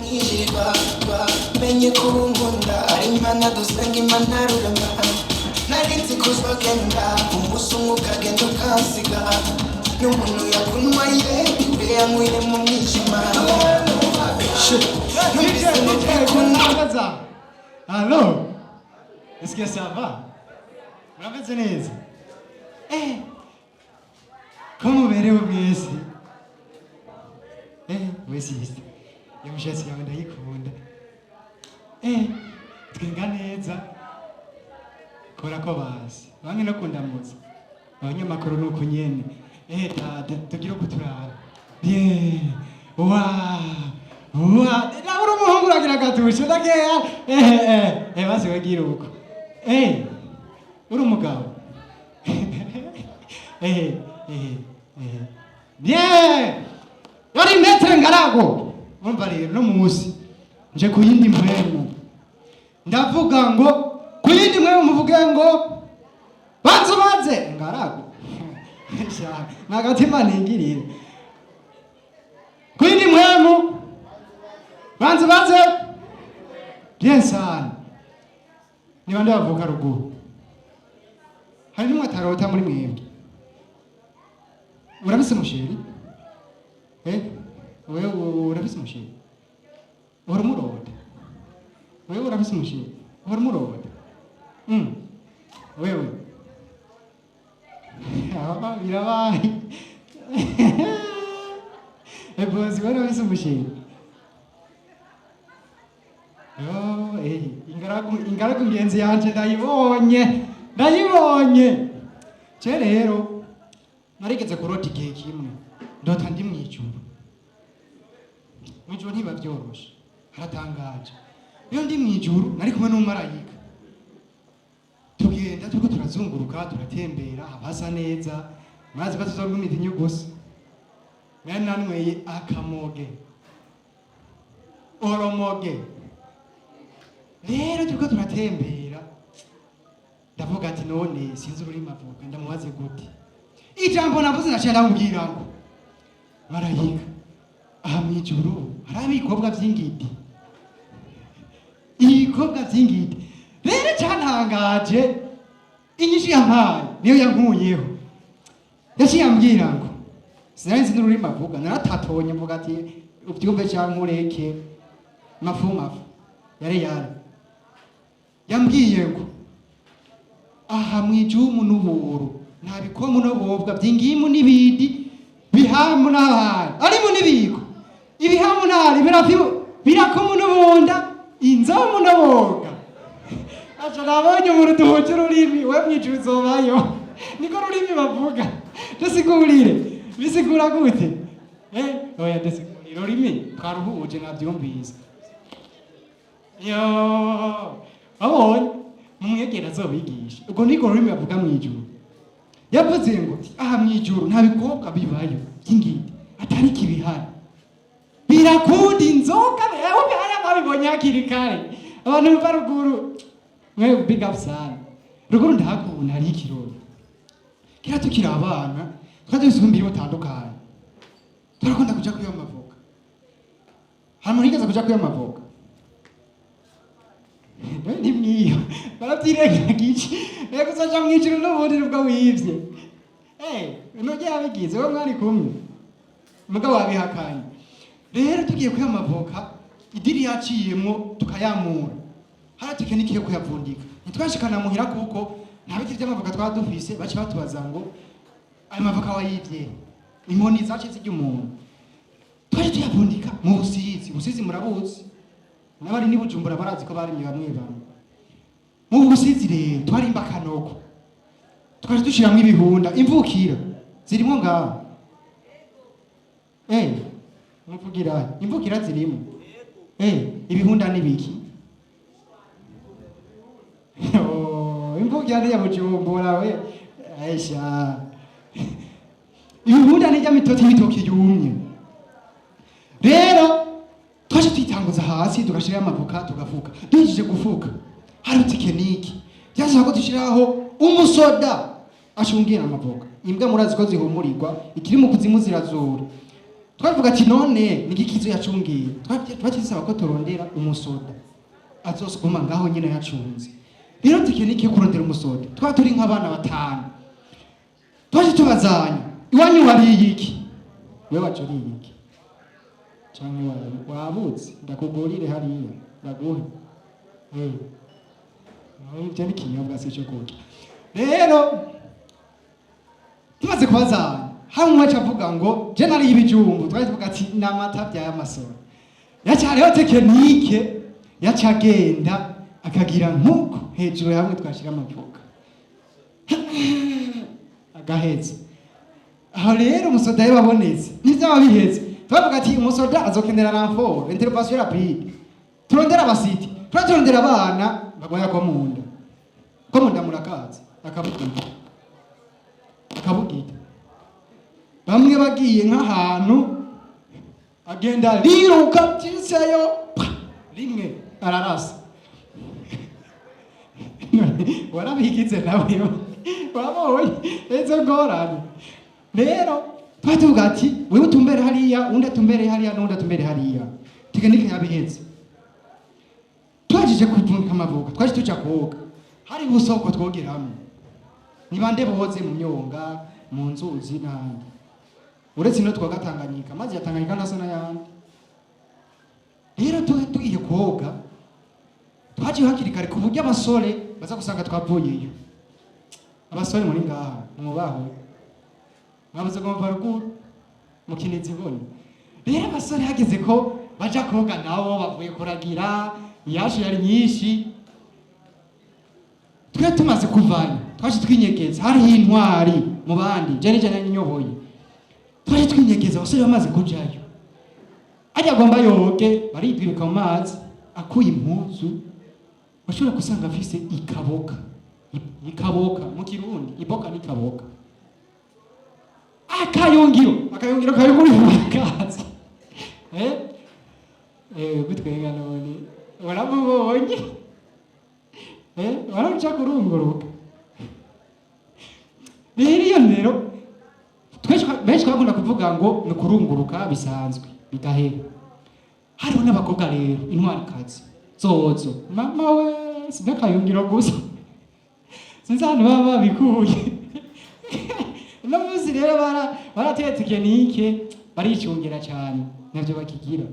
Nijirwa menye ko unkunda ari Imana dusenga, Imana rurema. Nari nzi ko uzogenda umunsi umwe, ukagenda ukansiga n'umuntu yakunywaye iwe yanyweye mu mwijima. Numvise Neza. Allô? Est-ce que ça va? Murameze neza? Ko muberewe mwese? We sister. Iyo mishatsi yawe ndayikunda. Twenga neza. Kora ko bazi. Bamwe no kundamutsa. Abanyamakuru nuko nyene. Dada, tugire uko turara. Bien. Wow. Wow. Nawe umuhungu uragira agatusho ndakeya. Basi wagira uko. Uri umugabo. Bien. Yari Maître Ngarago. Urumva rero no musi nje ku yindi mpwemu. Ndavuga ngo ku yindi mpwemu muvuge ngo banze baze Ngarago. Sha, nagatima ningirire. Ku yindi mpwemu banze baze. Bien sana. Ni bande bavuka ruguru? Hari n'umwe atarota muri mwebwe? Urabise umu chéri? Wewe urabise umu chéri? Uhora umurota? Wewe urabise umu chéri? Uhora umurota? Wewe? Ah, birabaye. Bosi, wewe urabise umu chéri? Yo, ingaragu, ingaragu ngenzi yanje ndayibonye, ndayibonye. Je rero narigeze kurota igihe kimwe, ndota ndi mw'ijuru. Mw'ijuru ntiba vyoroshe, haratangaje. Iyo ndi mw'ijuru nari kumwe n'umumarayika, tugenda turiko turazunguruka, turatembera, haba hasa neza. Murazi ko tuzoguma imivinyu gusa. Nari nanyweye akamoge, oromoge. Rero turiko turatembera, ndavuga ati: "None sinzi ururimi avuga, ndamubaze gute?" Ijambo navuze, naciye ndamubwira ngo: "Marayika, aha mw'ijuru hari ibikobwa vy'ingidi, ibikorwa vy'ingidi." Rero cyantangaje, inyishu yampaye niyo yankuyeho. Yaciye ambwira ngo, sinari nzi n'ururimi avuga, naratatonye, mvuga ati: "Uvyumve canke ureke." Mafu mafu yari yari yambwiye ngo aha mw'ijumu n'uburu nta bikomu n'ubobwa vy'ingimu n'ibindi bihamu n'abantu arimo n'ibiko ibihamu n'ahari birafi birakomu n'ubunda inzomu n'uboga. Aca nabonye umuntu duhuje ururimi. We mwijuru uzobayo, niko rurimi bavuga. Dusigurire, bisigura gute? Oya, dusigurire ururimi twaruhuje, navyumvise. Yo, wabonye mumwegera azobigisha. Ubwo niko rurimi bavuga mwijuru. Yavuze ngo aha mwijuru nta bikobwa bibayo by'ingidi, atari kibihari birakunda inzoga. Rero hariya babibonye hakiri kare abantu bava ruguru. Mwe, big up sana. Ruguru ndahakunda, hariho ikirori. Kera tukiri abana twari dufise ubumbiri butandukanye, turakunda kuja kuyo amavoka. Hari umuntu yigeze kuja kuyo amavoka? Ni mwiyo baravyirengagije. Reka uzoja mwijuru n'ubundi nubwo wivye. Nujye yabigize wowe mwari kumwe, mugabo wabihakanye. Rero tugiye kuya amavoka, idiri yaciyemwo tukayamura, hariya technique yo kuyavundika. Ntitwashikana muhira kuko nta biti vy'amavoka twaba dufise. Baca batubaza ngo: "Ayo mavoka wayivye?" Inkoni zaciye zirya umuntu. Twaje tuyavundika mu Busizi. Busizi murabuzi, n'abari ni Bujumbura barazi ko barimye bamwe bamwe mu Busizi. Rero twarimba akanogo, twaje dushiramwo ibihunda. Imvukira zirimwo ngaho? Muvugira imvukira zirimo? Ibihunda ni biki? Oh, imvukira ni ya Bujumbura we. Aisha, ibihunda ni rya mitoto y'ibitoki yumye. Rero Twaratanguza hasi, tugashiraho amavoka, tugafuka. Duhejeje gufuka, hari technique byasaba ko dushiraho umusoda ashungira amavoka. Imbwa murazi ko zihumurirwa, ikiri mu kuzimu zirazura. Twavuga ati: "None ni ikizo yacungiye?" Twacisaba ko turondera umusoda azosuguma ngaho nyine yacunze. Rero technique yo kurondera umusoda, twaba turi nk'abana batanu, twaje tubazanya: "Iwanyu wariye iki? Wewe wacu uriye iki? Canke wabutse ndakugurire hariya ndaguhe." Ibyo ni ikinyobwa, si cyo kurya. Rero tumaze kubazanya, hari umwe aca avuga ngo: "Je nariye ibijumbu." Twari tuvuga ati: "N'amata by'amasoro." Yaca hariho technique, yaca agenda akagira nk'uko hejuru hamwe twashira amavoka, agaheza aho. Rero umusoda iyo babonetse ntibyaba biheze. Twavuga ati: "Umusoda azokenera renfort, intervention rapide, turondera abasiti." Tuba turondera abana bagwaya ko munda, ko munda murakaza, akabugita akabugita. Bamwe bagiye nk'ahantu, agenda riruka byiseyo pa, rimwe ararasa. None warabigize nawe, wabonye izo ngorane. Rero twari tuvuga ati: "Wewe utumbere hariya, undi atumbere hariya, n'undi atumbere hariya." Technique yabiheze. Twajije kuvunika amavuka, twaje tuja koga. Hari ubusoko twogeramo. Ni bande boze mu myonga, mu nzuzi n'ahandi, uretse ino twoga Tanganyika? Amazi ya Tanganyika ntasa n'ayandi. Rero tugiye koga, twagiye hakiri kare ku buryo abasore baza gusanga twavuyeyo. Abasore muri ngaha mwubahwe, mwabuze ngo muva ruguru mukiniza ibona. Rero abasore hageze ko baja koga, nabo bavuye kuragira, iyashu yari nyinshi. Twe tumaze kuvanya, twaje twinyegeza. Hariho intwari mu bandi, jane jane nyoboye. Twaje twinyegeza, abasore bamaze kujayo. Ajya agomba yoge, baritwiruka mu mazi, akuye impuzu washobora gusanga afise ikaboka. Ikaboka mu Kirundi, iboka ni kaboka. Akayungiro, akayungiro kari kuri kazi. Gutwenga none waramubonye, waramuca kurunguruka. Rero iyo ndero twese benshi twakunda kuvuga ngo ni ukurunguruka bisanzwe bigahera. Hariho n'abakobwa rero intwarikazi zozo, mama we, sinakayungiro gusa, sinzi ahantu baba babikuye. Uno munsi rero barateye technique, baricungira cyane, navyo bakigira,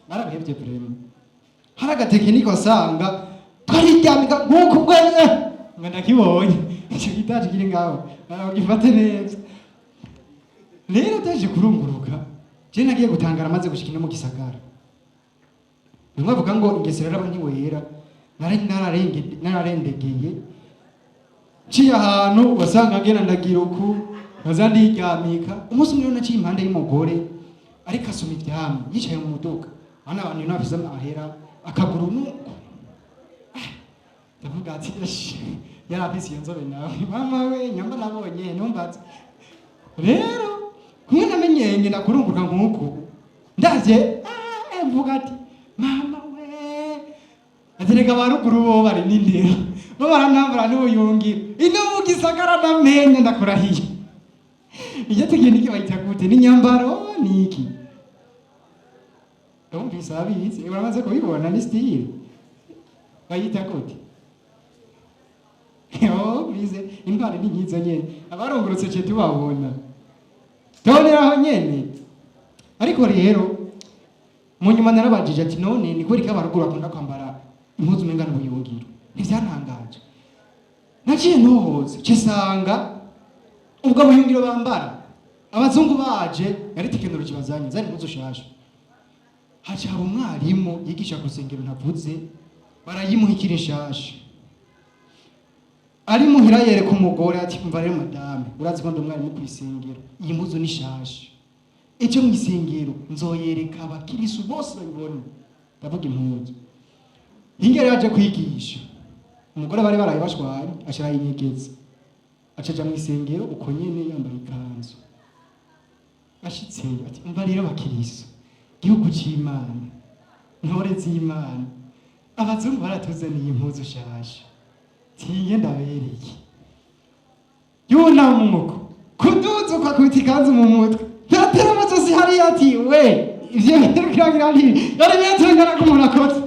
barabihevye vraiment. Hari aga technique wasanga twariryamika nk'uko ubwo ngo ndakibonye icyo gitaje kiri ngaho, gifate neza. Rero taje kurunguruka, je nagiye gutangara maze gushika ino mu gisagara. Bimwe bavuga ngo ingeso rero ntiwera. Nari nararendegeye, nciye ahantu wasanga ngena ndagira uku, nkaza ndiryamika. Umunsi umwe rero naciye impande y'umugore ariko asoma ivyamwa, yicaye mu muduga. Hano abantu ino bafise amahera, akaguru nuko. Ndavuga ati: "Esh, yari afise iyo nzobe nawe, mama we." Nyamba nabonye numbatse rero kumwe namenyeye ngenda kurunguruka nk'uku, ndaje mvuga ati: "Mama we, atereka ba ruguru bo bari n'indero, bo baranambara n'ubuyungiro." Ino mu gisagara ndamenya, ndakurahiye. Iyo technique bayita gute? Ni nyambaro, ni iki? Ndumvise abizi uramaze kubibona, ni style bayita gute? Oh, bize intwari ni nkizo nyene, abarungurutse ce tubabona tuboneraho nyene. Ariko rero mu nyuma narabajije ati: "None ni kubera ko abaruguru bakunda kwambara impuzu umenga n'ubuyungiro?" Ntivyantangaje, naciye ntohoza, cisanga ubwo buyungiro bambara, abazungu baje yari technologie bazanye, zari impuzu shasha. Haca haba umwarimu yigisha ku rusengero ntavuze, barayimuha ikiri nshasha. Ari muhira yereka umugore ati: "Umva rero madame, urazi ko ndi umwarimu ku isengero, iyi mpuzu ni shasha. Ejo mu isengero nzoyereka abakirisu bose babibone." Ndavuga impuzu. Ingere yaje kwigisha, umugore bari baraye bashwanye, aca arayinyegeza, acaja mu isengero uko nyene yambaye ikanzu. Ashitseyo ati: "Umva rero bakirisu, gihugu c'Imana." Ntore z'Imana, abazungu baratuzaniye impuzu shasha, tinge ndabereke. Yunama kuduza ukakubita ikanzu mu mutwe, ntatera amazosi hariya, ati: "We, ivyo bintu kiragira nti yari biratengana ko umuntu akoze."